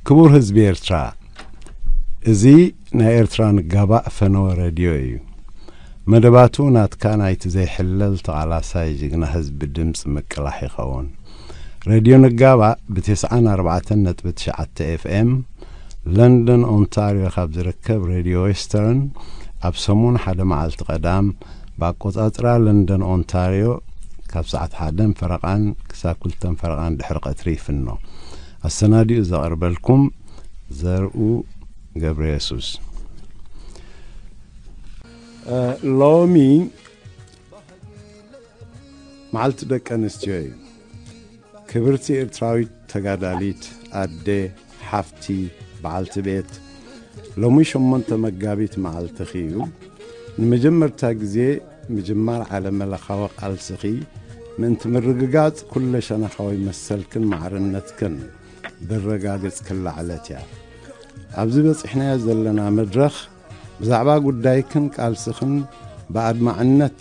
ክቡር ህዝቢ ኤርትራ፣ እዚ ናይ ኤርትራ ንጋባእ ፈነወ ሬድዮ እዩ። መደባቱ ናትካ ናይቲ ዘይሕለል ተቓላሳይ ጅግና ህዝቢ ድምፂ ምቅላሕ ይኸውን። ሬድዮ ንጋባእ ብ94.9 ኤፍኤም ለንደን ኦንታርዮ ካብ ዝርከብ ሬድዮ ዌስተርን ኣብ ሰሙን ሓደ መዓልቲ ቀዳም ብኣቆጻጽራ ለንደን ኦንታርዮ ካብ ሰዓት ሓደን ፈረቓን ክሳብ ክልተን ፈረቓን ድሕሪ ቀትሪ ይፍኖ። ኣሰናዲኡ ዘቕርበልኩም ዘርኡ ገብረ የሱስ። እ፣ ሎሚ መዓልቲ ደቂ ኣንስትዮ እዩ። ክብርቲ ኤርትራዊት ተጋዳሊት ኣደ፣ ሓፍቲ፣ በዓልቲ ቤት፣ ሎሚ ሸሞንተ መጋቢት መዓልትኺ እዩ። ንመጀመርታ ግዜ ምጅማር ዓለመለኻዊ ቃልስኺ ምእንቲ ምርግጋጽ ኩለ ሸነኻዊ መሰልክን ማዕርነትክን ዘረጋግጽክላ ዕለት እያ። ኣብዚ በጺሕናዮ ዘለና መድረኽ ብዛዕባ ጉዳይክን ቃልስኽን ብኣድማዕነት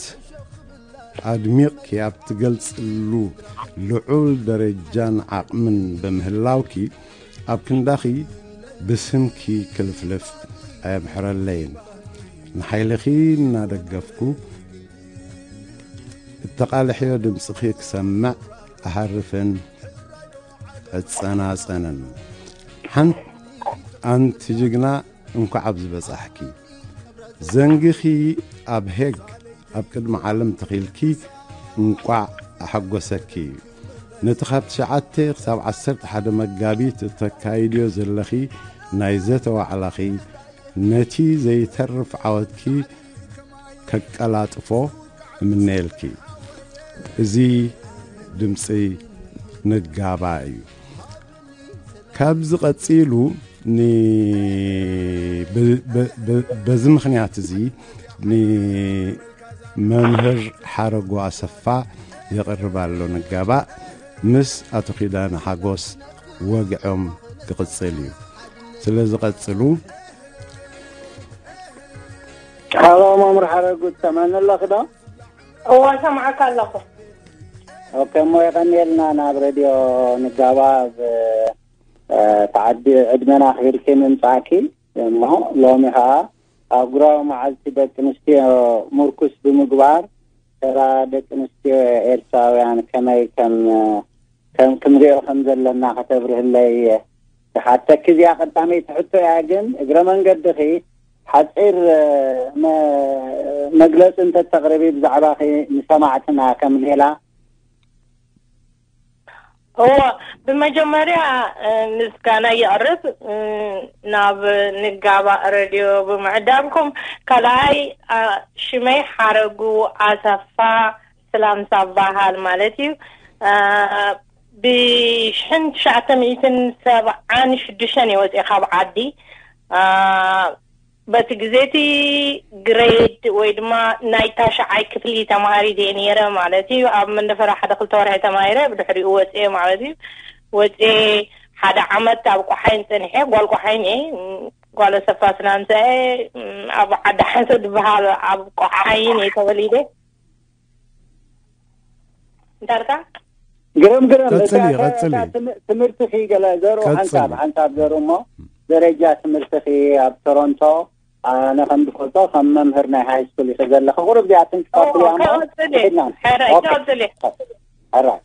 ኣድሚቕኪ ኣብ ትገልጽሉ ልዑል ደረጃን ዓቕምን ብምህላውኪ፣ ኣብ ክንዳኺ ብስምኪ ክልፍልፍ ኣየምሕረለይን። ንሓይልኺ እናደገፍኩ፣ እተቓልሕዮ ድምጽኺ ክሰምዕ እሃርፍን እጸናጸንን። ሓንቲ ኣንቲ ጅግና፣ እንኳዕ ኣብዚ በጻሕኪ። ዘንግኺ ኣብ ሄግ ኣብ ቅድሚ ዓለም ተኺልኪ፣ እንቋዕ ኣሐጎሰኪ። ነቲ ካብ ትሽዓተ ክሳብ ዓሰርተ ሓደ መጋቢት እተካይድዮ ዘለኺ ናይ ዘተ ዋዕላኺ፣ ነቲ ዘይተርፍ ዓወትኪ ከቀላጥፎ እምነየልኪ። እዚ ድምፂ ንጋባ እዩ። ካብዚ ቀጺሉ ን-፣ ብ-፣ ብ-፣ ብ-፣ በዚ ምኽንያት እዚ ንመምህር ሓረጉ ኣሰፋ የቕርብ ኣሎ። ንጋባእ ምስ ኣቶ ኪዳነ ሓጎስ ወግዖም ክቕጽል እዩ። ስለ ዝቐጽሉ ሃሎ፣ መምህር ሓረጉ ትሰምዐኒ ኣለኺ ዶ? እወ፣ ሰምዓካ ኣለኹ። ኦኬ፣ እሞ የቐንየልና ናብ ሬድዮ ንጋባ ብ-፣ እ፣ ተዓዲ ዕድመና ኣኽቢርኪ ምምጻእኪ። እሞ ሎሚ ኸኣ ኣህጉራዊ መዓልቲ ደቂ ኣንስትዮ ምርኩስ ብምግባር፣ ተራ ደቂ ኣንስትዮ ኤርትራውያን ከመይ ከም፣ ከም ክንሪኦ ከም ዘለና ከተብርህለይ እየ ዝሓተኪ። እዚኣ ቀዳመይቲ ሕቶ እያ፣ ግን እግረ መንገድኺ ሓጺር፣ እ፣ መ-፣ መግለጺ እንተተቕርቢ ብዛዕባኺ ንሰማዕትና ከም ሌላ። እወ፣ ብመጀመርያ፣ እ፣ ምስጋና የቕርብ፣ እ፣ ናብ ንጋባእ ሬድዮ ብምዕዳምኩም። ካልኣይ፣ እ፣ ሽመይ ሓረጉ ኣሰፋ ስላምሳ በሃል ማለት እዩ። እ፣ ብሽሕን ትሽዓተ ሚእትን ሰብዓን ሽዱሽተን እየ ወፂአ ካብ ዓዲ። እ፣ በቲ ግዜ እቲ ግሬድ ወይ ድማ ናይ ታሽዓይ ክፍሊ ተማሃሪት እየ ነይረ ማለት እዩ። ኣብ መንደፈራ ሓደ ክልተ ወርሒ ተማሂረ ብድሕሪኡ ወፅኤ ማለት እዩ። ወፅኤ ሓደ ዓመት ኣብ ቆሓይን ፀኒሐ። ጓል ቆሓይን እየ። ጓል ኣሰፋ ስናምሰ እየ። ኣብ ዓዲ ሓንሰ ዝበሃል ኣብ ቆሓይን እየ ተወሊደ። እንታይ ኣልካ? ግርም፣ ግርም። ቀጽሊ፣ እታ፣ ቀጽሊ። እታ ትም-፣ ትምህርትኺ ገለ ዘርኡ ቀጽሊ። ሓንሳብ፣ ሓንሳብ ዘርኡ እሞ፣ ደረጃ ትምህርትኺ ኣብ ቶሮንቶ፣ ኣነ ከም ዝፈልጦ ከም መምህር ናይ ሃይ ስኩል ኢኺ ዘለኺ። ቁሩብ እዚኣትን ኦ፣ ክፋትልያ እሞ፣ ቀጽሊ። ሒድና። ሕራይ፣ ኦኬ። ቀጽሊ። ሕራይ።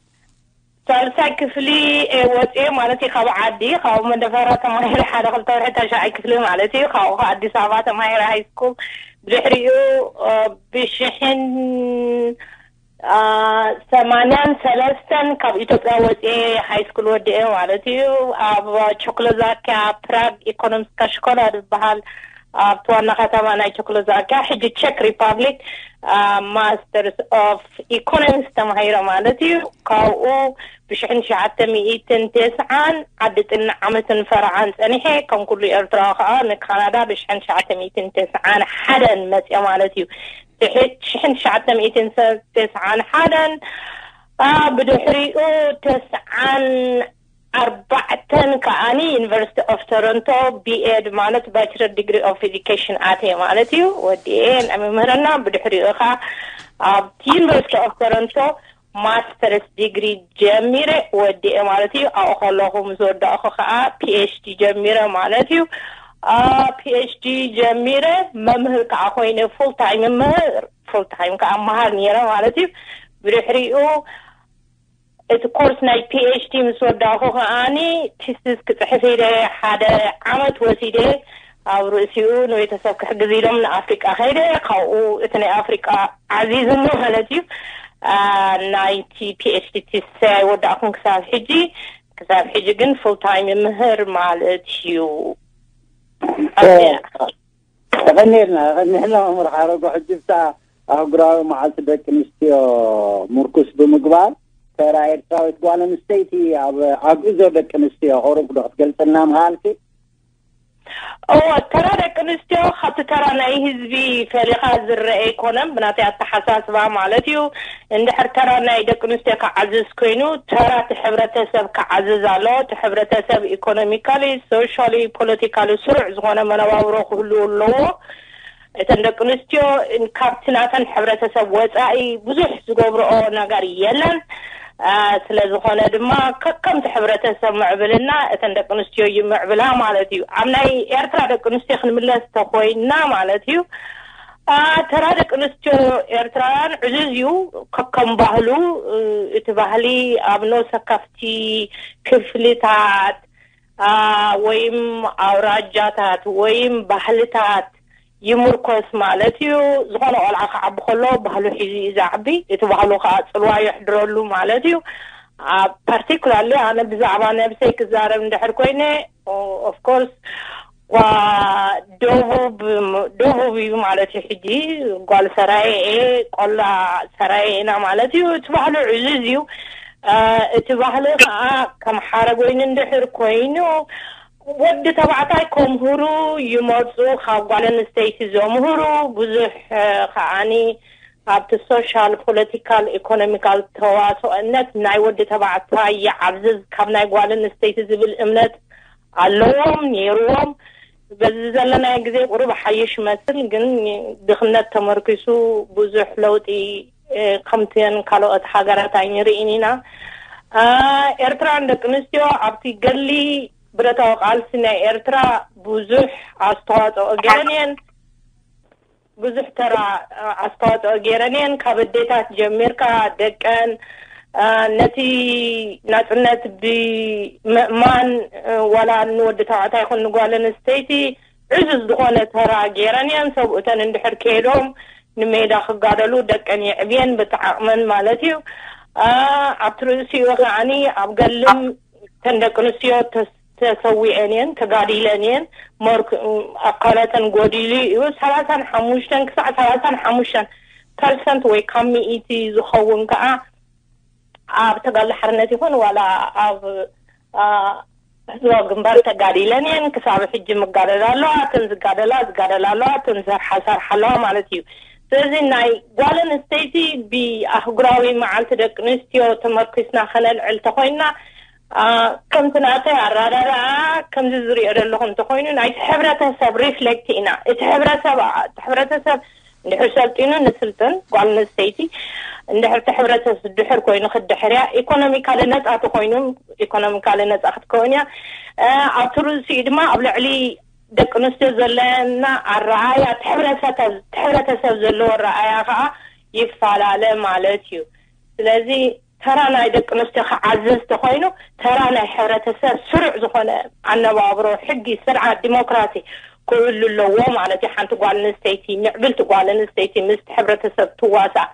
ሳልሳይ ክፍሊ፣ እ፣ ወጽኤ ማለት እዩ ካብ ዓዲ፣ ካብ መንደፈራ ተማሂረ ሓደ ክልተ ወርሒ ታሽዓይ ክፍሊ ማለት እዩ። ካብኡ ከኣ ኣዲስ ኣበባ ተማሂረ ሃይ ስኩል። ብድሕሪኡ፣ እ፣ ብሽሕን አ፣ ሰማንያን ሰለስተን ካብ ኢትዮጵያ ወፅኤ ሃይ ስኩል ወዲኤ ማለት እዩ። ኣብ ቸኮሎዛኪያ ፕራግ ኢኮኖሚስካ ሽኮላ ዝበሃል ኣብቲ ዋና ከተማ ናይ ቸኮሎዛኪያ፣ ሕጂ ቸክ ሪፓብሊክ፣ አ፣ ማስተርስ ኦፍ ኢኮኖሚክስ ተማሂረ ማለት እዩ። ካብኡ ብሽሕን ትሽዓተ ሚእትን ተስዓን ዓዲ ጥና ዓመትን ፈረዓን ፀኒሐ። ከም ኩሉ ኤርትራዊ ከዓ ንካናዳ ብሽሕን ትሽዓተ ሚእትን ተስዓን ሓደን መፅኤ ማለት እዩ። ትሕት ሽሕን ትሽዓተ ሚእትን ተስዓን ሓደን፣ አ፣ ብድሕሪኡ ተስዓን ኣርባዕተን ከኣኒ ዩኒቨርሲቲ ኦፍ ቶሮንቶ ቢኤድ ማለት ባችለር ዲግሪ ኦፍ ኤዱኬሽን ኣትየ ማለት እዩ። ወዲኤ ናይ መምህርና፣ ብድሕሪኡ ኸዓ ኣብ ዩኒቨርሲቲ ኦፍ ቶሮንቶ ማስተርስ ዲግሪ ጀሚረ ወዲኤ ማለት እዩ። ኣብኡ ከለኹ ምስ ወዳእኹ ከዓ ፒኤችዲ ጀሚረ ማለት እዩ። ፒኤችዲ ጀሚረ መምህር ከዓ ኮይነ፣ ፉል ታይም መምህር፣ ፉል ታይም ከዓ መሃር ነይረ ማለት እዩ። ብድሕሪኡ እቲ ኮርስ ናይ ፒኤችዲ ምስ ወዳእኹ ከዓኒ ቲስስ ክፅሕፍ ኢለ ሓደ ዓመት ወሲደ፣ ኣብ ርእሲኡ ንቤተሰብ ክሕግዝ ኢሎም ንኣፍሪቃ ከይደ። ካብኡ እቲ ናይ ኣፍሪቃ ዓዚዝኒ ማለት እዩ። ናይቲ ፒኤችዲ ቲስስ ኣይወዳእኩን ክሳብ ሕጂ። ክሳብ ሕጂ ግን ፉል ታይም ምህር ማለት እዩ። ተቐኒልና ተቐኒልና መምህር ሓረጎ። ሕጂ ብታ ኣህጉራዊ መዓልቲ ደቂ ኣንስትዮ ምርኩስ ብምግባር፣ ተራ ኤርትራዊት ጓል ኣንስተይቲ ኣብ ኣግእዞ ደቂ ኣንስትዮ ቁሩብ ዶ ክትገልጽልና ምሃልኪ? እወ፣ ተራ ደቂ ኣንስትዮ ካብቲ ተራ ናይ ህዝቢ ፈሊኻ ዝረአ ኣይኮነን፣ ብናተይ ኣተሓሳስባ ማለት እዩ። እንድሕር ተራ ናይ ደቂ ኣንስትዮ ክዓዝዝ ኮይኑ፣ ተራ እቲ ሕብረተሰብ ክዓዝዝ ኣለዎ። እቲ ሕብረተሰብ ኢኮኖሚካሊ፣ ሶሻሊ፣ ፖለቲካሊ ስሩዕ ዝኾነ መነባብሮ ክህልዎ ኣለዎ። እተን ደቂ ኣንስትዮ ካብቲ ናተን ሕብረተሰብ ወፃኢ ብዙሕ ዝገብርኦ ነገር የለን። ስለ ዝኾነ ድማ ከከምቲ ሕብረተሰብ ምዕብልና እተን ደቂ ኣንስትዮ ይምዕብላ ማለት እዩ። ኣብ ናይ ኤርትራ ደቂ ኣንስትዮ ክንምለስ ተኮይና ማለት እዩ፣ ተራ ደቂ ኣንስትዮ ኤርትራውያን ዕዙዝ እዩ። ከከም ባህሉ፣ እቲ ባህሊ ኣብ ነብሰ ከፍቲ ክፍልታት ወይም ኣውራጃታት ወይም ባህልታት ይምርኮስ ማለት እዩ። ዝኾነ ቆልዓ ክዓቢ ከሎ ባህሉ ሒዙ እዩ ዝዓቢ። እቲ ባህሉ ከዓ ፅልዋ የሕድረሉ ማለት እዩ። ፓርቲኩላርሊ ኣነ ብዛዕባ ነብሰይ ክዛረብ እንድሕር ኮይነ፣ ኦፍኮርስ ጓ ደቡብ ደቡብ እዩ ማለት እዩ። ሕጂ ጓል ሰራየ እየ፣ ቆላ ሰራየ ኢና ማለት እዩ። እቲ ባህሉ ዕዙዝ እዩ። እቲ ባህሊ ከዓ ከም ሓረግ ወይኒ እንድሕር ኮይኑ ወዲ ተባዕታይ ከምህሩ ይመፁ። ካብ ጓል ኣንስተይቲ ዘምህሩ ብዙሕ ከዓኒ ኣብቲ ሶሻል፣ ፖለቲካል፣ ኢኮኖሚካል ተዋስኦነት ናይ ወዲ ተባዕታይ ይዓብዝዝ ካብ ናይ ጓል ኣንስተይቲ ዝብል እምነት ኣለዎም ነይርዎም። በዚ ዘለናዮ ግዜ ቁሩብ ሓይሽ ይመስል፣ ግን ድኽነት ተመርኪሱ ብዙሕ ለውጢ ከምተን ካልኦት ሃገራት ኣይንርኢን ኢና። ኤርትራን ደቂ ኣንስትዮ ኣብቲ ገሊ ብረታዊ ቃልሲ ናይ ኤርትራ ብዙሕ ኣስተዋፅኦ ገይረን እየን። ብዙሕ ተራ ኣስተዋፅኦ ገይረን እየን። ካብ ኣዴታት ጀሚርካ ደቀን ነቲ ናፅነት ብምእማን ዋላ ንወዲ ተባዕታይ ይኹን ንጓል ኣንስተይቲ ዕዙዝ ዝኾነ ተራ ገይረን እየን። ሰብኡተን እንድሕር ከይዶም ንሜዳ ክጋደሉ ደቀን የዕብየን በቲ ዓቕመን ማለት እዩ። ኣብቲ ርእሲኡ ከዓኒ ኣብ ገልም ተን ደቂ ኣንስትዮ ተሰዊዐን እየን፣ ተጋዲለን እየን። መርክ ኣካላተን ጎዲሉ እዩ። ሰላሳን ሓሙሽተን ክሳዕ ሰላሳን ሓሙሽተን ፐርሰንት ወይ ካብ ሚእቲ ዝኸውን ከዓ ኣብ ተጋድሎ ሓርነት ይኹን ዋላ ኣብ ህዝባዊ ግንባር ተጋዲለን እየን። ክሳብ ሕጂ ምጋደላ ኣለዋ። እተን ዝጋደላ ዝጋደላ ኣለዋ፣ እተን ዝሰርሓ ሰርሓ ኣለዋ ማለት እዩ። ስለዚ ናይ ጓል ኣንስተይቲ ብኣህጉራዊ መዓልቲ ደቂ ኣንስትዮ ተመርኪስና ከነልዕል ተኮይንና ከምቲ ናተይ ኣራዳድኣ ከምዚ ዝሪኦ ዘለኹ እንተኮይኑ ናይቲ ሕብረተሰብ ሪፍሌክት ኢና። እቲ ሕብረተሰብ እቲ ሕብረተሰብ እንድሕር ሰልጢኑ ንስልጥን ጓል ኣንስተይቲ እንድሕር እቲ ሕብረተሰብ ድሕር ኮይኑ ክድሕርያ ኢኮኖሚካሊ ነፃ ተኮይኑ ኢኮኖሚካሊ ነፃ ክትከውን እያ። ኣብቲ ርእሲኡ ድማ ኣብ ልዕሊ ደቂ ኣንስትዮ ዘለና ኣረኣያ እቲ ሕብረተሰብ ዘለዎ ኣረኣያ ከዓ ይፈላለ ማለት እዩ። ስለዚ ተራ ናይ ደቂ ኣንስትዮ ክዓዝዝ ተኮይኑ ተራ ናይ ሕብረተሰብ ስሩዕ ዝኾነ ኣነባብሮ፣ ሕጊ፣ ስርዓት፣ ዲሞክራሲ ክህሉ ኣለዎ ማለት እዩ። ሓንቲ ጓል ኣንስተይቲ፣ ምዕብልቲ ጓል ኣንስተይቲ ምስቲ ሕብረተሰብ ትዋሳእ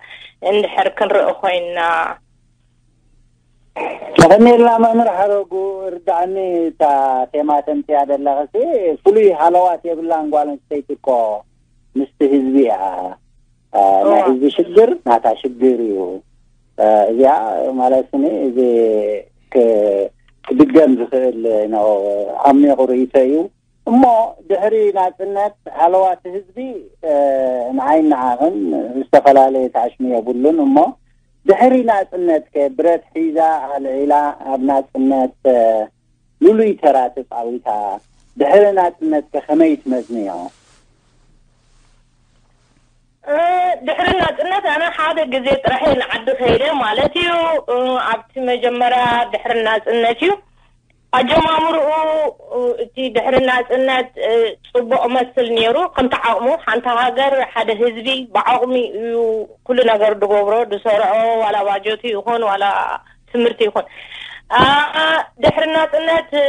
እንድሕር ክንርኢ ኮይንና። ተኸኒልና መምህር ሓረጉ፣ ርዳዕኒ እታ ቴማ ተምፅያ ዘለኽሲ ፍሉይ ሃለዋት የብላን ጓል ኣንስተይቲ እኮ ምስቲ ህዝቢ እያ። ናይ ህዝቢ ሽግር ናታ ሽግር እዩ። እዚኣ ማለት ኒ እዚ ክድገም ዝኽእል ነው ዓሚቑ ርእይቶ እዩ። እሞ ድሕሪ ናፅነት ሃለዋት ህዝቢ ንዓይ ንዓኽን ዝተፈላለየ ታዕሽሚ የብሉን። እሞ ድሕሪ ናፅነት ከ ብረት ሒዛ ኣልዒላ ኣብ ናፅነት ሉሉይ ተራ ተፃዊታ ድሕሪ ናፅነት ከ ከመይ ትመዝንዮ? እ፣ ድሕሪ ናጽነት ኣነ ሓደ ግዜ ጥራሕ እየ ንዓዲ ከይደ ማለት እዩ። እ፣ ኣብቲ መጀመርያ ድሕሪ ናጽነት እዩ ኣጀማምርኡ። እ፣ እቲ ድሕሪ ናጽነት፣ እ፣ ጽቡቕ መስል ነይሩ። ከምቲ ዓቕሙ ሓንቲ ሃገር፣ ሓደ ህዝቢ ብዓቕሚ እዩ ኩሉ ነገር ድገብሮ፣ ድሰርዖ፣ ዋላ ባጀቱ ይኹን ዋላ ትምህርቲ ይኹን። እ፣ ድሕሪ ናጽነት፣ እ፣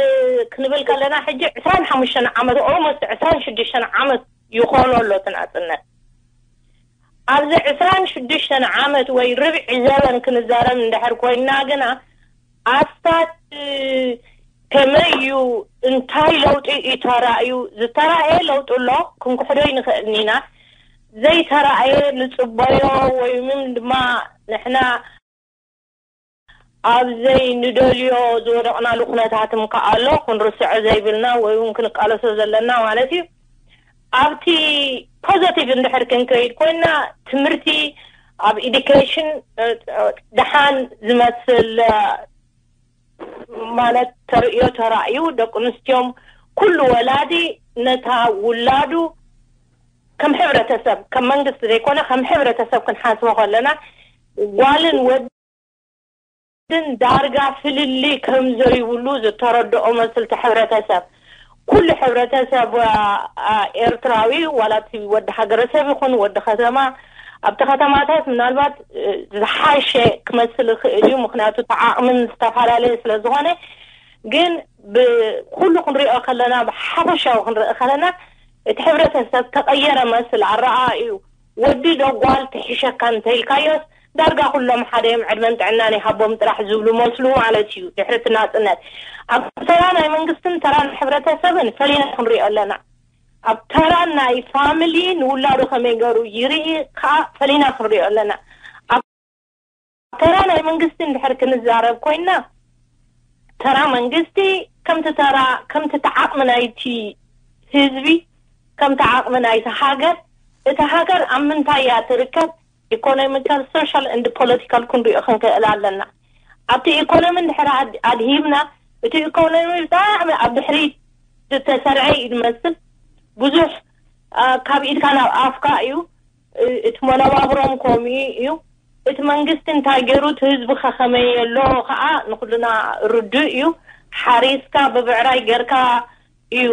ክንብል ከለና ሕጂ ዕስራን ሓሙሽተን ዓመት፣ ኦልሞስት ዕስራን ሽዱሽተን ዓመት ይኾኖ ኣሎ እቲ ናጽነት። ኣብዚ ዕስራን ሽዱሽተን ዓመት ወይ ርብዒ ዘበን ክንዛረብ እንድሕር ኮይንና ግና፣ ኣስታት ከመይ እዩ፣ እንታይ ለውጢ እዩ ተራእዩ? ዝተራእየ ለውጢ ኣሎ፣ ክንክሕዶ ኣይንኽእልን ኢና። ዘይተራእየ ንጽበዮ ወይ እውን ድማ ንሕና ኣብ ዘይንደልዮ ዝወደቕናሉ ኩነታትም ከኣ ኣሎ፣ ክንርስዖ ዘይብልና ወይ እውን ክንቃለሶ ዘለና ማለት እዩ። ኣብቲ ፖዘቲቭ እንድሕር ክንከይድ ኮይና፣ ትምህርቲ ኣብ ኤዱኬሽን፣ እ፣ ደሓን ዝመስል፣ እ፣ ማለት ተርእዮ ተራእዩ፣ ደቂ ኣንስትዮን ኩሉ ወላዲ ነታ ውላዱ ከም ሕብረተሰብ፣ ከም መንግስቲ ዘይኮነ ከም ሕብረተሰብ ክንሓስቦ ከለና፣ ጓልን ወድን ዳርጋ ፍልልይ ከም ዘይብሉ ዝተረድኦ መስልቲ ሕብረተሰብ፣ ኩሉ ሕብረተሰብ፣ አ፣ አ፣ ኤርትራዊ፣ ዋላ እቲ ወዲ ሃገረሰብ ይኹን ወዲ ከተማ፣ ኣብቲ ከተማታት ምናልባት፣ እ፣ ዝሓሸ ክመስል ይኽእል እዩ፣ ምኽንያቱ እቲ ዓቕምን ዝተፈላለየ ስለ ዝኾነ። ግን ብኩሉ ክንሪኦ ከለና፣ ብሓፈሻዊ ክንርኢ ከለና፣ እቲ ሕብረተሰብ ተቐየረ መስል ኣረኣእዩ። ወዲ ዶ ጓል ትሕሸካ እንተኢልካዮስ፣ ዳርጋ ኩሎም ሓደ እዮም፣ ዕድመን ጥዕናን ይሃቦም ጥራሕ ዝብሉ መስሉ ማለት እዩ። ድሕሪ እቲ ናጽነት፣ ኣብ ተራ ናይ መንግስትን ተራ ናይ ሕብረተሰብን ፈሊና ክንሪኦ ኣለና። ኣብ ተራ ናይ ፋሚሊ፣ ንውላዱ ከመይ ገሩ ይርኢ ከኣ ፈሊና ክንሪኦ ኣለና። ኣብ ተራ ናይ መንግስቲ እንድሕር ክንዛረብ ኮይና፣ ተራ መንግስቲ ከምቲ ተራ፣ ከምቲ እቲ ዓቕሚ ናይቲ ህዝቢ፣ ከምቲ ዓቕሚ ናይቲ ሃገር፣ እታ ሃገር ኣብ ምንታይ እያ ትርከብ፣ ኢኮኖሚካል፣ ሶሻል ኤንድ ፖለቲካል ክንሪኦ ክንክእል ኣለና። ኣብቲ ኢኮኖሚ እንድሕር ኣድ-፣ ኣድሂብና፣ እቲ ኢኮኖሚ ብጣዕሚ ኣብ ድሕሪት ዝተሰርዐ እዩ ዝመስል። ብዙሕ፣ አ፣ ካብ ኢድካ ናብ ኣፍካ እዩ። እ-፣ እቲ መነባብሮም ከምኡ እዩ። እቲ መንግስቲ እንታይ ገይሩ፣ እቲ ህዝቢ ከ ከመይ ኣሎ ከኣ ንኩልና ርዱእ እዩ። ሓሪስካ ብብዕራይ ገርካ እዩ።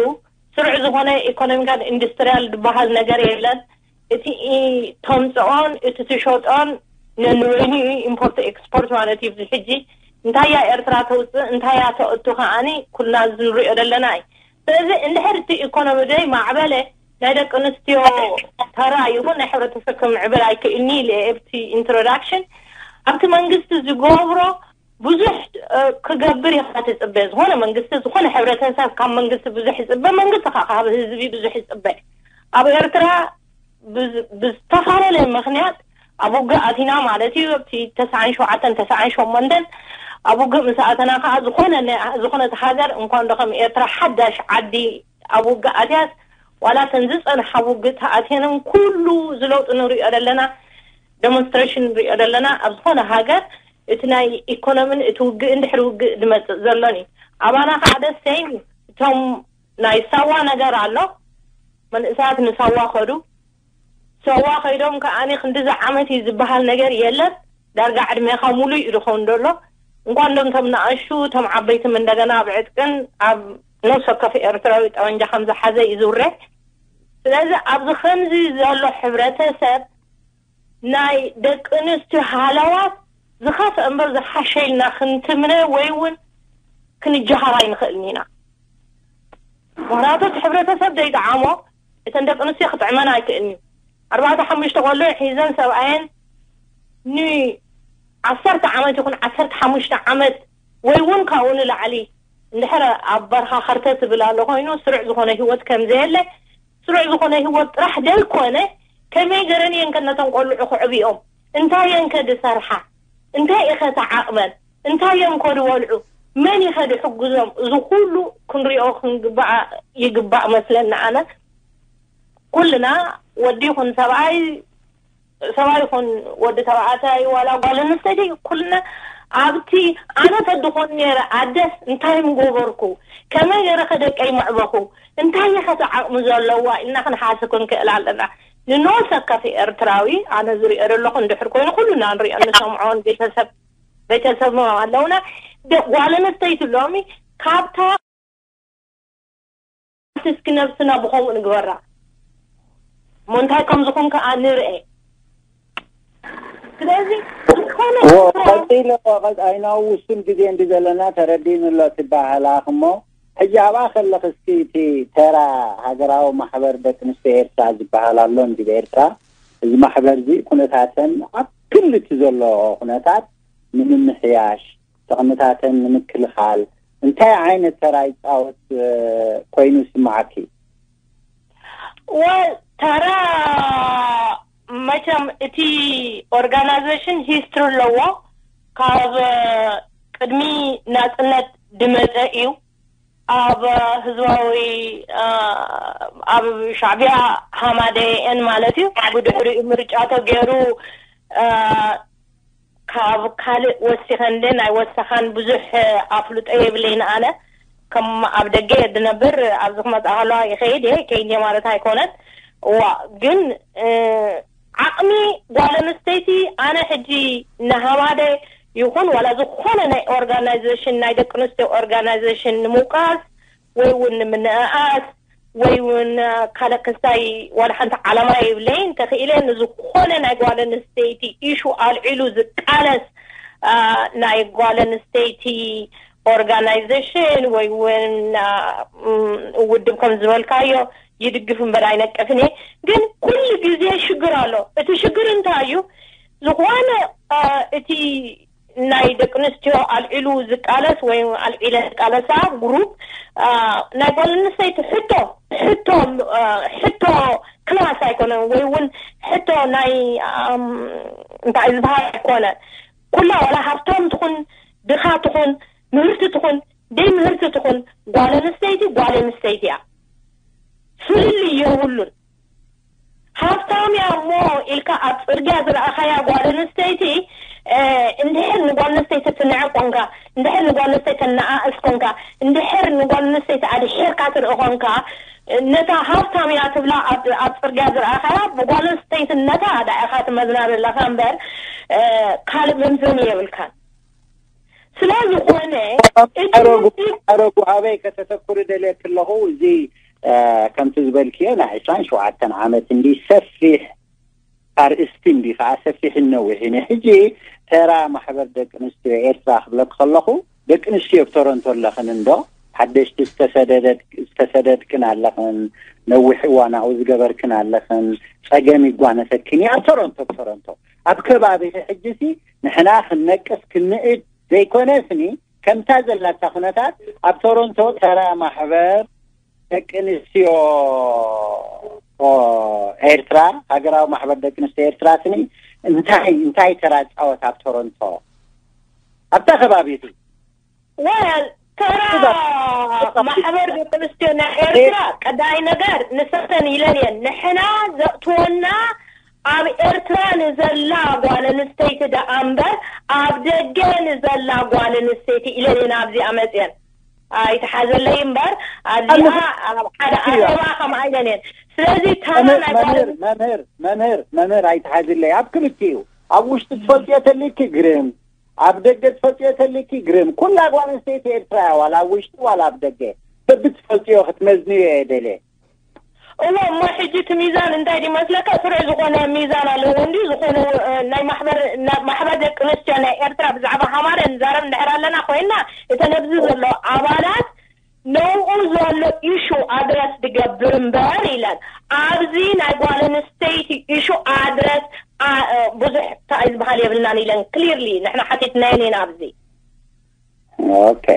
ስሩዕ ዝኾነ ኢኮኖሚካል ኢንዱስትሪያል ዝበሃል ነገር የለን። እቲ ኢ-፣ ተምጽኦን እቲ ትሸጦን ነንበይኑ እዩ፣ ኢምፖርት ኤክስፖርት ማለት እዩ። ኣብዚ ሕጂ እንታይ እያ ኤርትራ ተውጽእ፣ እንታይ እያ ተእቱ ከኣኒ ኩልና እዚ ንሪኦ ዘለና እዩ። ስለዚ እንድሕር እቲ ኢኮኖሚ ዘይማዕበለ፣ ናይ ደቂ ኣንስትዮ ተራ ይኹን ናይ ሕብረተሰብ ክምዕብል ኣይክእልኒ ኢለ ኣብቲ ኢንትሮዳክሽን። ኣብቲ መንግስቲ ዝገብሮ ብዙሕ፣ እ፣ ክገብር ኢኻ ትጽበ። ዝኾነ መንግስቲ፣ ዝኾነ ሕብረተሰብ ካብ መንግስቲ ብዙሕ ይጽበ፣ መንግስቲ ከኣ ካብ ህዝቢ ብዙሕ ይጽበ። ኣብ ኤርትራ ብዝ-፣ ብዝተፈላለየ ምኽንያት ኣብ ውግእ ኣቲና ማለት እዩ። ኣብቲ ተስዓን ሸውዓተን፣ ተስዓን ሸሞንተን ኣብ ውግእ ምስ ኣተና ከኣ፣ ዝኾነ ነ-፣ ዝኾነት ሃገር፣ እንኳን ዶ ከም ኤርትራ ሓዳሽ ዓዲ ኣብ ውግእ ኣትያስ፣ ዋላ እተን ዝጸንሓ ውግእ ተኣትየንን ኩሉ ዝለውጢ ንሪኦ ዘለና፣ ደሞንስትሬሽን ንሪኦ ዘለና። ኣብ ዝኾነ ሃገር እቲ ናይ ኢኮኖሚን እቲ ውግእን ድሕሪ ውግእ ዝመጽእ ዘሎን እዩ። ኣባና ከኣ ደስ ዘይም እቶም ናይ ሳዋ ነገር ኣሎ። መንእሰያት ንሳዋ ከዱ። ሳዋ ከይዶም ከኣኒ ክንዲዚ ዓመት እዩ ዝበሃል ነገር የለን። ዳርጋ ዕድሜኻ ሙሉእ እዩ ዝኸውን ዘሎ። እንኳን ዶም እቶም ንኣሹ፣ እቶም ዓበይቲ ምን እንደገና ኣብ ዕጥቅን ኣብ ነፍሲ ወከፍ ኤርትራዊ ጠበንጃ ከም ዝሓዘ እዩ ዝውረ። ስለዚ ኣብዚ ከምዚ ዘሎ ሕብረተሰብ ናይ ደቂ ኣንስትዮ ሃለዋት ዝኸፍአ እምበር ዝሓሸ ኢልና ክንትምነ ወይ እውን ክንጀሃር ኣይንኽእልን ኢና። ምኽንያቱ እቲ ሕብረተሰብ ዘይጠዓሞ እተን ደቂ ኣንስትዮ ክጥዕመን ኣይክእልን እዩ። ኣርባዕተ ሓሙሽተ ቆልዑ ሒዘን ሰብኣየን ንዓሰርተ ዓመት ይኹን ዓሰርተ ሓሙሽተ ዓመት ወይ እውን ካብኡ ንላዕሊ እንድሕር ኣብ በረኻ ከርተት ዝብል ኣሎ ኮይኑ ስሩዕ ዝኾነ ህይወት ከም ዘየለ፣ ስሩዕ ዝኾነ ህይወት ጥራሕ ደይኮነ፣ ከመይ ገረን እየን ከ ነቶም ቆልዑ ክዕብዮም? እንታይ እየን ከ ዝሰርሓ? እንታይ እየ ከ ተዓቕመን? እንታይ እዮም ከ ዝበልዑ? መን እዩ ከ ዝሕግዞም? እዚ ኩሉ ክንሪኦ ክንግባእ ይግባእ መስለኒ ኣነ። ኩልና ወዲ ይኹን ሰብኣይ፣ ሰብኣይ ይኹን ወዲ ተባዕታይ ዋላ ጓል ኣንስተይቲ ኩልና ኣብቲ ኣነ ተድኾን ነይረ ኣደስ እንታይ ምገበርኩ? ከመይ ገይረ ከ ደቀይ መዕበኹ? እንታይ እየ ከ ዓቕሚ ዘለዋ? ኢልና ክንሓስብ ክንክእል ኣለና። ንነብሰ ወከፍ ኤርትራዊ፣ ኣነ ዝሪኦ ዘለኹ እንድሕር ኮይኑ፣ ኩሉና ንሪኦ ንሰምዖን ቤተሰብ፣ ቤተሰብ ኣለውና። ደ-፣ ጓል ኣንስተይቲ ሎሚ ካብታ እስኪ ነብስና ብኸምኡ ንግበራ። እሞ እንታይ ከም ዝኾን ከኣ ንርኤ። ስለዚ ዝኾነ እዎ፣ ሰብ ቀጺለ እኮ፣ ቀጽ-፣ ኣይናው ውሱን ግዜ እንዲ ዘለና ተረዲእኒ ኣሎ ትበሃል ኣኽ። እሞ ሕጂ ኣብኣ ከለኽ እስኪ እቲ ተራ ሃገራዊ ማሕበር ደቂ ኣንስትዮ ኤርትራ ዝበሃል ኣሎ እንዲ ኤርትራ፣ እዚ ማሕበር እዚ ኩነታተን ኣብ ክሊ እቲ ዘሎ ኩነታት ንምምሕያሽ፣ ጥቕምታተን ንምክልኻል እንታይ ዓይነት ተራ ይጻወት፣ እ፣ ኮይኑ ይስምዓኪ? ወል ተራ መቸም እቲ ኦርጋናይዜሽን ሂስትሪ ኣለዎ። ካብ ቅድሚ ናጽነት ድመጸ እዩ። ኣብ ህዝባዊ፣ እ፣ ኣብ ሻዕቢያ ሃማደ ኤን ማለት እዩ። ብድሕሪኡ ምርጫ ተገይሩ፣ እ፣ ካብ ካልእ ወሲኸ እንደ ናይ ወሰኻን ብዙሕ ኣፍልጦ የብለይን ኣነ። ከም ኣብ ደገ እየ ዝነብር፣ ኣብዚ ክመጽኣ ከለዋ ይኸይድ እየ፣ ከይድ እየ ማለት ኣይኮነን። እዋ፣ ግን፣ እ፣ ዓቕሚ ጓል ኣንስተይቲ ኣነ ሕጂ ንሃማደ ይኹን ዋላ ዝኾነ ናይ ኦርጋናይዜሽን፣ ናይ ደቂ ኣንስትዮ ኦርጋናይዜሽን ንምውቃስ ወይ እውን ንምንእኣስ ወይ እውን፣ እ፣ ካልእ ክስታይ ዋላ ሓንቲ ዓላማ የብለይን። ተኽኢለ ንዝኾነ ናይ ጓል ኣንስተይቲ ኢሹ ኣልዒሉ ዝቃለስ፣ እ፣ ናይ ጓል ኣንስተይቲ ኦርጋናይዜሽን ወይ እውን፣ እ፣ ም፣ ውድብ ከም ዝበልካዮ ይድግፍ እምበር ኣይነቅፍን እየ። ግን ኩሉ ግዜ ሽግር ኣሎ። እቲ ሽግር እንታይ እዩ? ዝኾነ፣ እ፣ እቲ ናይ ደቂ ኣንስትዮ ኣልዒሉ ዝቃለስ ወይ ኣልዒለ ዝቃለሳ ግሩፕ፣ አ፣ ናይ ጓል ኣንስተይቲ ሕቶ፣ ሕቶ፣ አ፣ ሕቶ ክላስ ኣይኮነን፣ ወይ እውን ሕቶ ናይ፣ ኣም፣ እንታይ ዝበሃል ኣይኮነ። ኩላ ዋላ ሃብታም ትኹን፣ ድኻ ትኹን፣ ምህርቲ ትኹን፣ ደይ ምህርቲ ትኹን፣ ጓል ኣንስተይቲ ጓል ኣንስተይቲ እያ። ፍልልይ የብሉን። ሃብታም እያ እሞ ኢልካ ኣብ ጽርግያ ዝረኣኻያ ጓል ኣንስተይቲ፣ እ፣ እንድሕር ንጓል ኣንስተይቲ ትንዕቕ ኮንካ፣ እንድሕር ንጓል ኣንስተይቲ ተነኣእስ ኮንካ፣ እንድሕር ንጓል ኣንስተይቲ ኣድሒርካ ትርኢ ኮንካ፣ ነታ ሃብታም እያ ትብላ ኣብ፣ ኣብ ጽርግያ ዝረኣኻያ ብጓል ኣንስተይትነታ ደኣ ኢኻ ትመዝና ዘለኻ እምበር፣ እ፣ ካልእ መምዘኒ የብልካን። ስለ ዝኾነ እቲ ሓረጉ፣ ሓረጉ ኣበይ ከተተኩሪ ደልየ ከለኹ፣ እዚ፣ እ፣ ከምቲ ዝበልክዮ ናይ ዕስራን ሸውዓተን ዓመት እንዲ ሰፊሕ ኣርእስቲ እንዲ ከኣ ሰፊሕን ነዊሕን እዩ። ሕጂ ተራ ማሕበር ደቂ ኣንስትዮ ኤርትራ ክብለክ ከለኹ፣ ደቂ ኣንስትዮ ኣብ ቶሮንቶ ኣለኽን እንዶ? ሓደሽቲ ዝተሰደደት-፣ ዝተሰደድክን ኣለኽን፣ ነዊሕ እዋን ኣብኡ ዝገበርክን ኣለኽን፣ ጸገም ይጓነፈክን እዩ ኣብ ቶሮንቶ፣ ኣብ ቶሮንቶ። ኣብ ከባቢኺ ሕጂሲ ንሕና ክንነቅፍ ክንእድ ዘይኮነስኒ፣ ከምታ ዘላታ ኩነታት ኣብ ቶሮንቶ ተራ ማሕበር ደቂ ኣንስትዮ፣ ኦ፣ ኤርትራ፣ ሃገራዊ ማሕበር ደቂ ኣንስትዮ ኤርትራ ስኒ እንታይ፣ እንታይ ተራ ጻወት ኣብ ቶሮንቶ? ኣብታ ከባቢ እቲ? ወል፣ ተራ ማሕበር ደቂ ኣንስትዮ ናይ ኤርትራ ቀዳይ ነገር ንሰተን ኢለን እየን። ንሕና ዘእትወና ኣብ ኤርትራ ንዘላ ጓል ኣንስተይቲ ደኣ እምበር ኣብ ደገ ንዘላ ጓል ኣንስተይቲ ኢለን እየን ኣብዚኣ መጽየን። ኣይትሓዘለይ እምበር ኣብዚኣ ኣብ ሓደ ኣኼባ ከምኣ ኢለን እየን። ስለዚ ተራ መምህር፣ ናይ ጓል መምህር፣ መምህር፣ መምህር፣ መምህር ኣይትሓዝለይ። ኣብ ክልቲኡ፣ ኣብ ውሽጢ ትፈልጥዮ ተሊኪ ግርም፣ ኣብ ደገ ትፈልጥዮ ተሊኪ ግርም። ኩላ ጓል ኣንስተይቲ ኤርትራ እያ፣ ዋላ ኣብ ውሽጢ ዋላ ኣብ ደገ። በብትፈልጥዮ ክትመዝንዮ እየ ደልየ። እሞ፣ እሞ ሕጂ እቲ ሚዛን እንታይ ድዩ መስለካ? ስሩዕ ዝኾነ ሚዛን ኣለዎ እንድዩ። ዝኾነ፣ እ፣ ናይ ማሕበር፣ ናይ ማሕበር ደቂ ኣንስትዮ ናይ ኤርትራ ብዛዕባ ሃማረ ንዛረብ እንድሕር ኣለና ኮይንና፣ እተን ኣብዚ ዘሎ ኣባላት ነብኡ ዘሎ ኢሹ ኣድረስ ድገብር እምበር ኢለን፣ ኣብዚ ናይ ጓል ኣንስተይቲ ኢሹ ኣድረስ፣ ኣ-፣ እ፣ ብዙሕ እንታይ ዝበሃል የብልናን ኢለን ክሊርሊ ንሕና ሓቲትናየን ኢና ኣብዚ። ኦኬ።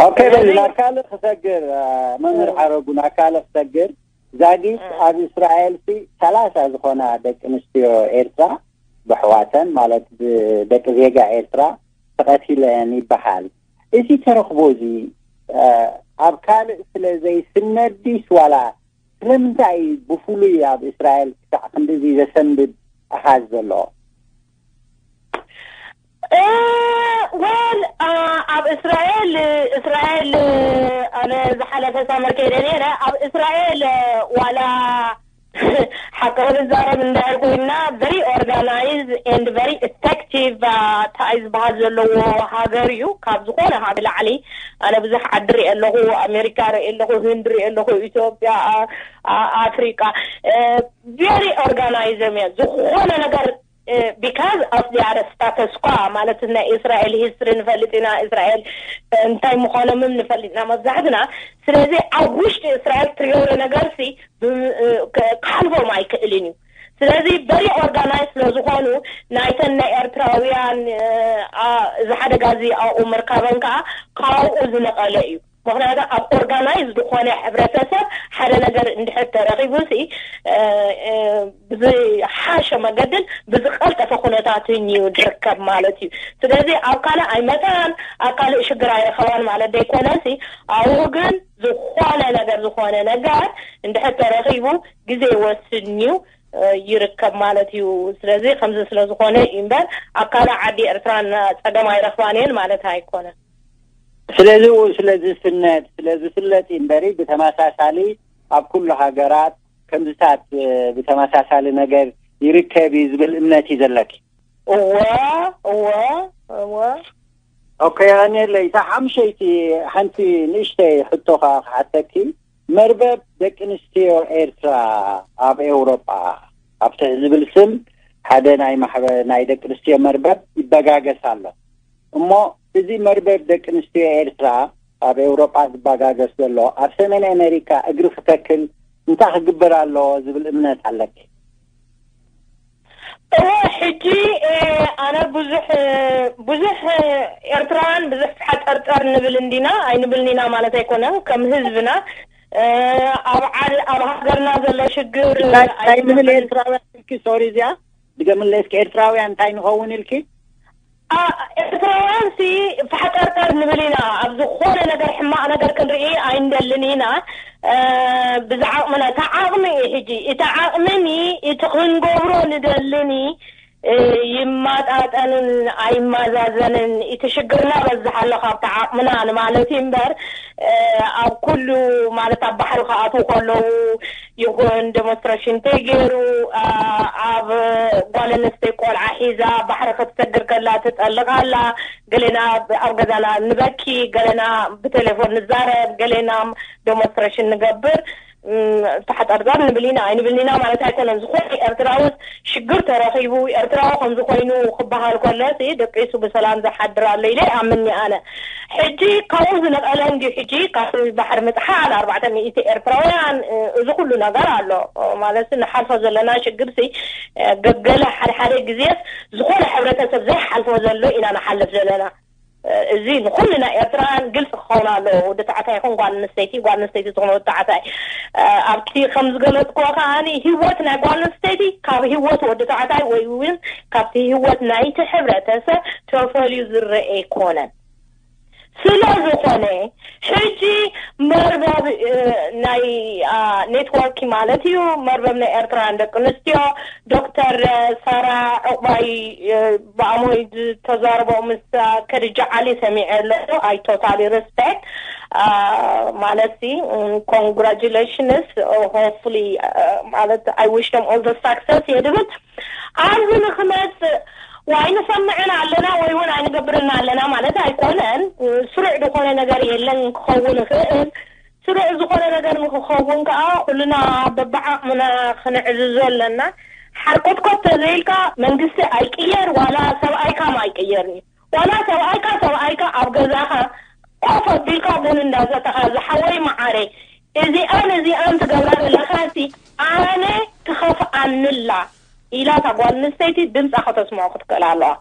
ኦኬ፣ በዚ ስለዚ ናብ ካልእ ክሰግር፣ እ፣ መምህር እ። ሓረጉ፣ ናብ ካልእ ክሰግር። ዛጊት እ። ኣብ እስራኤል ሲ ሰላሳ ዝኾና ደቂ ኣንስትዮ ኤርትራ ብኣሕዋተን፣ ማለት ብደቂ ዜጋ ኤርትራ ተቐቲለን ይበሃል። እዚ ተረኽቦ እዚ፣ እ፣ ኣብ ካልእ ስለ ዘይስነድ ድዩስ ዋላ ስለምንታይ እዩ ብፍሉይ ኣብ እስራኤል ክሳዕ ክንድዚ ዘሰንብድ ኣሃዝ ዘሎ? እ፣ ወል፣ እ፣ ኣብ እስራኤል፣ እስራኤል፣ እ፣ ኣነ ዝሓለፈ ሳመር ከይደ ነይረ። ኣብ እስራኤል፣ እ፣ ዋላ ሓቂ ክንዛረብ እንድሕር ኮይና፣ very organized and very effective እንታይ ዝበሃል ዘለዎ ሃገር እዩ። ካብ ዝኾነ ሃገር ላዕሊ ኣነ ብዙሕ ዓዲ ርኢ ኣለኹ። ኣሜሪካ ርኢ ኣለኹ፣ ህንድ ርኢ ኣለኹ፣ ኢትዮጵያ፣ ኣፍሪቃ። Very organized እዮም። ዝኾነ ነገር because of their status quo ማለት ናይ እስራኤል history ንፈልጥ ኢና። እስራኤል እንታይ ምዃኖምም ንፈልጥ ኢና መብዛሕትና። ስለዚ ኣብ ውሽጢ እስራኤል ትገብሮ ነገር ሲ ክሓልፎም ኣይክእልን እዩ። ስለዚ very organized ስለ ዝኾኑ ናይተን ናይ ኤርትራውያን እዚ ሓደጋ እዚ ኣብኡ ምርካበን ከዓ ካብኡ ዝነቐለ እዩ። ምክንያቱ ኣብ organized ዝኾነ ሕብረተሰብ ሓደ ነገር እንድሕር ተረኺቡ ሲ ብዝሓሸ መገድን ብዝቀልጠፈ ኩነታትን እዩ ዝርከብ ማለት እዩ። ስለዚ ኣብ ካልእ ኣይመፃን፣ ኣብ ካልእ ሽግር ኣይረኸባን ማለት ዘይኮነ ሲ ኣብኡ ግን ዝኾነ ነገር ዝኾነ ነገር እንድሕር ተረኺቡ ግዜ ይወስድ እዩ ይርከብ ማለት እዩ። ስለዚ ከምዚ ስለ ዝኾነ እዩ እምበር ኣብ ካልእ ዓዲ ኤርትራን ፀገም ኣይረኽባን እየን ማለት ኣይኮነን። ስለዚ ስለ ዝስነድ ስለ ዝፍለጥ እዩ እምበሪ ብተመሳሳሊ ኣብ ኩሉ ሃገራት ከምዚታት ብተመሳሳሊ ነገር ይርከብ እዩ ዝብል እምነት እዩ ዘለኪ? እወ እወ እወ። ኦኬ ኣኔለይ እታ ሓምሸይቲ ሓንቲ ንእሽተይ ሕቶ ከዓ ክሓተኪ፣ መርበብ ደቂ ኣንስትዮ ኤርትራ ኣብ ኤውሮጳ ኣብ ትሕ ዝብል ስም ሓደ ናይ ማሕበ ናይ ደቂ ኣንስትዮ መርበብ ይበጋገስ ኣሎ። እሞ እዚ መርበብ ደቂ ኣንስትዮ ኤርትራ ኣብ ኤውሮጳ ዝበጋገስ ዘሎ ኣብ ሰሜን ኣሜሪካ እግሪ ክተክል እንታይ ክግበር ኣለዎ ዝብል እምነት ኣለኪ? እወ ሕጂ ኣነ ብዙሕ ብዙሕ ኤርትራውያን ብዙሕ ሓጠርጠር ንብል እንዲና ኣይንብልን ኢና ማለት ኣይኮነን። ከም ህዝብና ኣብ ዓድ ኣብ ሃገርና ዘሎ ሽግር እንታይ ንብል ኤርትራውያን ኢልኪ? ሶሪ እዚኣ ድገምለይ እስኪ። ኤርትራውያን እንታይ ንኸውን ኢልኪ? ኤርትራውያን ሲ ፋሕጠርጠር ንብል ኢና። ኣብ ዝኾነ ነገር ሕማቕ ነገር ክንርኢ ኣይንደልን ኢና። ብዝዓቕምና እታ ዓቕሚ እዩ ሕጂ እቲ ዓቕምኒ እቲ ክንገብሮ ንደልኒ ይማጣጠንን ኣይማዛዘንን። እቲ ሽግርና በዝሕ ኣሎ ካብቲ ዓቕምና ንማለት እዩ እምበር ኣብ ኩሉ ማለት ኣብ ባሕሪ ክኣትዉ ከለዉ ይኹን ዴሞንስትሬሽን እንተይገይሩ ኣብ ጓል ኣንስተይ ቆልዓ ሒዛ ባሕሪ ክትሰግር ከላ ትጠልቕ ኣላ። ገሌና ኣብ ገዛና ንበኪ፣ ገሌና ብቴሌፎን ንዛረብ፣ ገሌና ዴሞንስትሬሽን ንገብር። ተሓጠርጠር ንብል ኢና ኣይንብልን ኢና ማለት ኣይኮነን። ዝኾነ ኤርትራዊ ሽግር ተረኺቡ ኤርትራዊ ከምዚ ኮይኑ ክበሃል ከሎ ሲ ደቂሱ ብሰላም ዝሓድር ኣሎ ኢለ ይኣምን ኣነ። ሕጂ ካብኡ ዝነቐለ እንዲ ሕጂ ካብ ባሕሪ ምጥሓል ኣርባዕተ ሚእቲ ኤርትራውያን እዚ ኩሉ ነገር ኣሎ ማለት ንሓልፎ ዘለና ሽግር ሲ ገገለ ሓደ ሓደ ግዜስ ዝኾነ ሕብረተሰብ ዘይሓልፎ ዘሎ ኢና ንሓልፍ ዘለና። እዚ ንኩልና ኤርትራውያን ግልፂ ክኸውን ኣለዎ። ወዲ ተባዕታይ ይኹን ጓል ኣንስተይቲ፣ ጓል ኣንስተይቲ ትኹን ወዲ ተባዕታይ ኣብቲ ከም ዝገለፅክዎ ከዓኒ ህይወት ናይ ጓል ኣንስተይቲ ካብ ህይወት ወዲ ተባዕታይ ወይ እውን ካብቲ ህይወት ናይቲ ሕብረተሰብ ተፈልዩ ዝረአ ኣይኮነን። ስለ ዝኾነ ሕጂ መርበብ ናይ ኔትወርክ ማለት እዩ። መርበብ ናይ ኤርትራውያን ደቂ ኣንስትዮ ዶክተር ሳራ ዕቑባይ ብኣሞይ ዝተዛረቦ ምስ ከድጃ ዓሊ ሰሚዐ ኣለኹ። I totally respect ማለት ሲ congratulations hopefully ማለት I wish them all the success እየ ድብል ኣብዚ ንክመፅእ ዋይ ንሰምዕን ኣለና ወይ እውን ኣይንገብርን ኣለና ማለት ኣይኮነን። ስሩዕ ዝኾነ ነገር የለን ክኸውን ይኽእል። ስሩዕ ዝኾነ ነገር ንክኸውን ከዓ ኩልና በብዓቕምና ክንዕዝዞ ኣለና። ሓርኮትኮት ተዘይልካ መንግስቲ ኣይቅየር ዋላ ሰብኣይካ ኣይቅየር እዩ። ዋላ ሰብኣይካ ሰብኣይካ ኣብ ገዛኻ ኮፍ ኣቢልካ ቡን እንዳሰተኻ ዝሓወይ መዓረይ እዚኣን እዚኣን ትገብራ ዘለኻሲ ኣነ ትኸፍኣንላ ኢላ እታ ጓል ኣንስተይቲ ድምፃ ከተስምዖ ክትክእል ኣለዋ።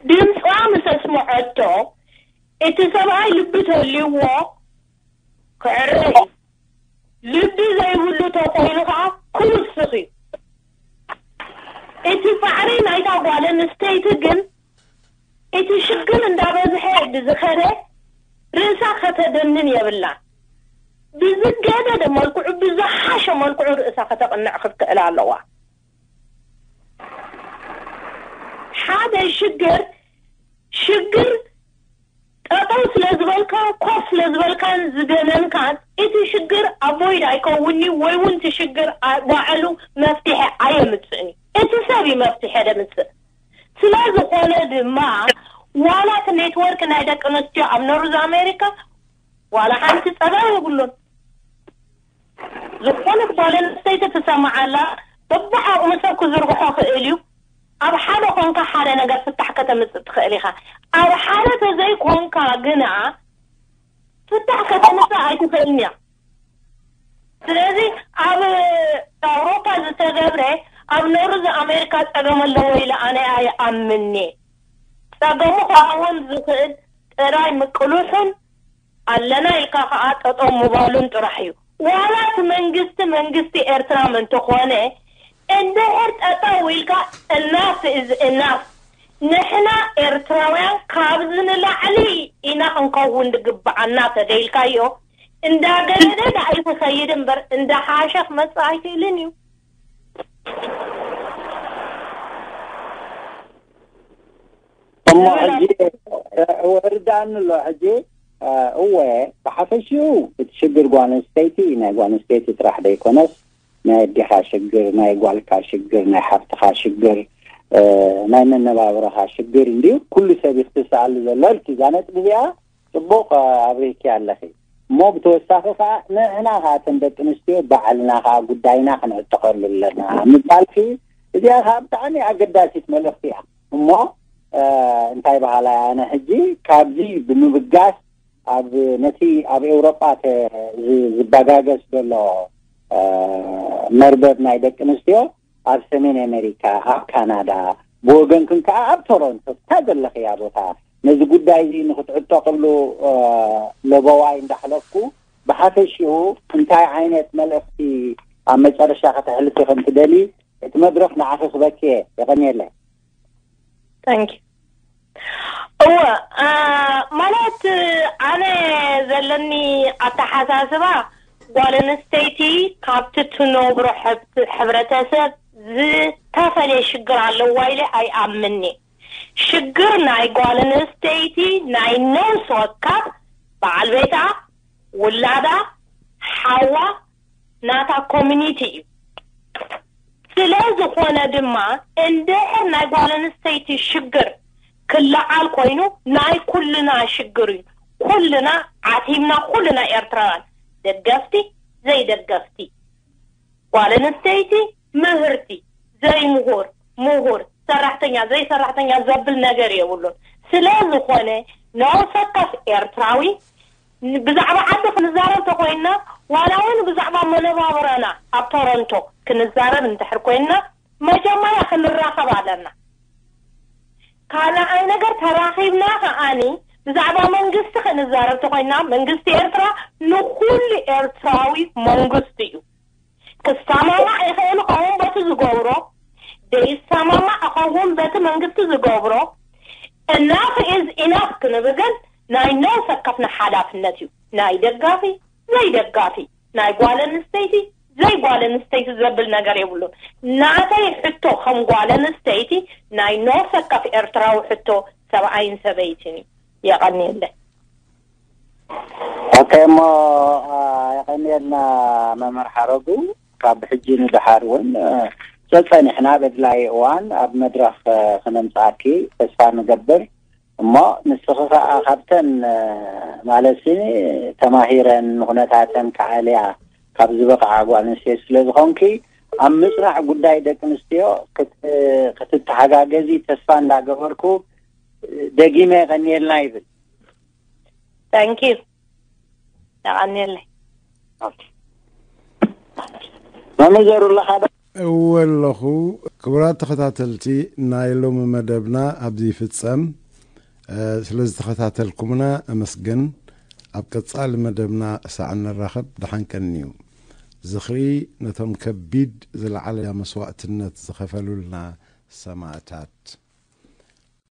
ድምፃ ምስ ኣስምዐቶ እቲ ሰብኣይ ልቢ ተልይዎ ክዕረ እዩ። ልቢ ዘይብሉ ተኮይኑ ከዓ ክውስኽ እዩ። እቲ ፃዕሪ ናይታ ጓል ኣንስተይቲ ግን እቲ ሽግር እንዳበዝሐ ብዝኸደ ርእሳ ከተደንን የብላን። ብዝገደደ መልክዑ ብዝሓሸ መልክዑ ርእሳ ከተቕንዕ ክትክእል ኣለዋ። ሓደ ሽግር ሽግር ጠጠው ስለ ዝበልካ ኮፍ ስለ ዝበልካን ዝደነንካን እቲ ሽግር ሽግር ኣቮይድ ኣይከውንዩ ወይ እውን እቲ ሽግር ኣ- ባዕሉ መፍትሒ ኣየምፅእን እዩ። እቲ ሰብ እዩ መፍትሒ ደምፅእ። ስለ ዝኾነ ድማ ዋላ እቲ ኔትወርክ ናይ ደቂ ኣንስትዮ ኣብ ኖርዝ ኣሜሪካ ዋላ ሓንቲ ፀገም የብሉን። ዝኾነ ጓል ኣንስተይቲ ትሰምዓላ፣ በብዓቕሚ ሰብ ክዝርግሖ ክእል እዩ። ኣብ ሓደ ኮንካ ሓደ ነገር ፍታሕ ከተምፅእ ትኽእል ኢኻ። ኣብ ሓደ ተዘይኮንካ ግና ፍታሕ ከተምፅእ ኣይትኽእልን እያ። ስለዚ ኣብ ኣውሮፓ ዝተገብረ ኣብ ኖርዝ ኣሜሪካ ፀገም ኣለዎ ኢለ ኣነ ኣይኣምንየ። ፀገሙ ክኸውን ዝኽእል ጥራይ ምቅሉሑን ኣለና ኢልካ ከዓ ጠጠው ምባሉን ጥራሕ እዩ። ዋላ እቲ መንግስቲ መንግስቲ ኤርትራ እንተኾነ እንድሕር ጠጠው ኢልካ enough is enough፣ ንሕና ኤርትራውያን ካብዚ ንላዕሊ ኢና ክንከውን ዝግብኣና ተደይልካዮ እንዳገደደ ደኣ እዩ ክኸይድ እምበር እንዳሓሸ ክመፅእ ኣይክእልን እዩ። እሞ ሕጂ እወ ርዳእኒ ኣሎ። ሕጂ እወ ብሓፈሽኡ እቲ ሽግር ጓል ኣንስተይቲ ናይ ጓል ኣንስተይቲ ጥራሕ ዘይኮነስ ናይ ኣዴኻ ሽግር፣ ናይ ጓልካ ሽግር፣ ናይ ሓፍትኻ ሽግር፣ ናይ መነባብሮኻ ሽግር እንድዩ ኩሉ ሰብ እዩ ክትስኣሉ ዘሎ ኢልኪ እዛ ነጥቢ እዚኣ ጽቡቕ ኣብሪህኪ ኣለኺ። እሞ ብተወሳኺ ከዓ ንሕና ከዓ እተን ደቂ ኣንስትዮ ባዕልና ከዓ ጉዳይና ክንዕጠቐሉ ኣለና ምባልኪ እዚኣ ከዓ ብጣዕሚ ኣገዳሲት መልእኽቲ እያ። እሞ እንታይ በሃላይ ኣነ ሕጂ ካብዚ ብምብጋስ ኣብ ነቲ ኣብ ኤውሮጳ ዝበጋገስ ዘሎ መርበብ ናይ ደቂ ኣንስትዮ ኣብ ሰሜን ኣሜሪካ፣ ኣብ ካናዳ፣ ብወገንክን ከዓ ኣብ ቶሮንቶ እታ ዘለኽያ ቦታ ነዚ ጉዳይ እዚ ንክትዕጠቅሉ ለበዋይ እንዳሕለፍኩ ብሓፈሽኡ እንታይ ዓይነት መልእኽቲ ኣብ መጨረሻ ከተሕልፊ ከም ትደሊ እቲ መድረኽ ንዓኺ ክበኪ እየ። የቐንየለይ። Thank you። እወ ማለት ኣነ ዘለኒ ኣተሓሳስባ ጓል ኣንስተይቲ ካብቲ ትነብሮ ሕብረተሰብ ዝተፈለየ ሽግር ኣለዋ ኢለ ኣይኣምንኒ። ሽግር ናይ ጓል ኣንስተይቲ ናይ ነብሲ ወከፍ በዓል ቤታ፣ ውላዳ፣ ሓዋ ናታ ኮሚኒቲ እዩ። ስለ ዝኾነ ድማ እንድሕር ናይ ጓል ኣንስተይቲ ሽግር ክለዓል ኮይኑ ናይ ኩልና ሽግር እዩ። ኩልና ዓቲብና ኩልና ኤርትራውያን ደገፍቲ ዘይደገፍቲ ጓል ኣንስተይቲ ምህርቲ ዘይምሁር ምሁር ሰራሕተኛ ዘይሰራሕተኛ ዘብል ነገር የብሉን። ስለ ዝኾነ ነብሰ ወከፍ ኤርትራዊ ብዛዕባ ዓዲ ክንዛረብ ተኮይንና ዋላ እውን ብዛዕባ መነባብሮና ኣብ ቶሮንቶ ክንዛረብ እንድሕር ኮይንና መጀመርያ ክንራኸብ ኣለና። ካልኣይ ነገር ተራኺብና ከዓኒ ብዛዕባ መንግስቲ ክንዛረብ ተኮይንና መንግስቲ ኤርትራ ንኩሉ ኤርትራዊ መንግስቲ እዩ። ክሰማማዕ ይኽእል ኸውን በቲ ዝገብሮ ደይሰማማዕ ኸውን በቲ መንግስቲ ዝገብሮ enough is enough ክንብል ግን ናይ ነብሰ ወከፍና ሓላፍነት እዩ። ናይ ደጋፊ ዘይደጋፊ ናይ ጓል ኣንስተይቲ ዘይጓል ኣንስተይቲ ዘብል ነገር የብሉን። ናተይ ሕቶ ከም ጓል ኣንስተይቲ ናይ ነብሰ ወከፍ ኤርትራዊ ሕቶ ሰብኣይን ሰበይትን እዩ። የቐንየለይ። ኦኬ እሞ የቐንየልና መምህር ሓረጉ። ካብ ሕጂ ንደሓር እውን ጸጸኒሕና በድላይ እዋን ኣብ መድረኽ ክነምፅኣኪ ተስፋ ንገብር። እሞ ንስኺ ከዓ ካብተን ማለት ተማሂረን ንኩነታተን ክዓልያ ካብ ዝበቕዓ ጓል ኣንስተይቲ ስለ ዝኾንኪ ኣብ ምፅናዕ ጉዳይ ደቂ ኣንስትዮ ክትተሓጋገዚ ተስፋ እንዳገበርኩ ደጊመ የቐንየልና ይብል። Thank you። የቐንየለይ። መምህር ዘሩ ኣለኻ ዶ? እወ ኣለኹ። ክቡራት ተኸታተልቲ ናይ ሎሚ መደብና ኣብዚ ይፍጸም። ስለዝተኸታተልኩምና ኣመስግን። ኣብ ቀጻሊ መደብና ክሳዕ ንራኸብ ደሓን ቀንዩ። ዝኽሪ ነቶም ከቢድ ዝለዓለ መስዋእትነት ዝኸፈሉልና ሰማእታት።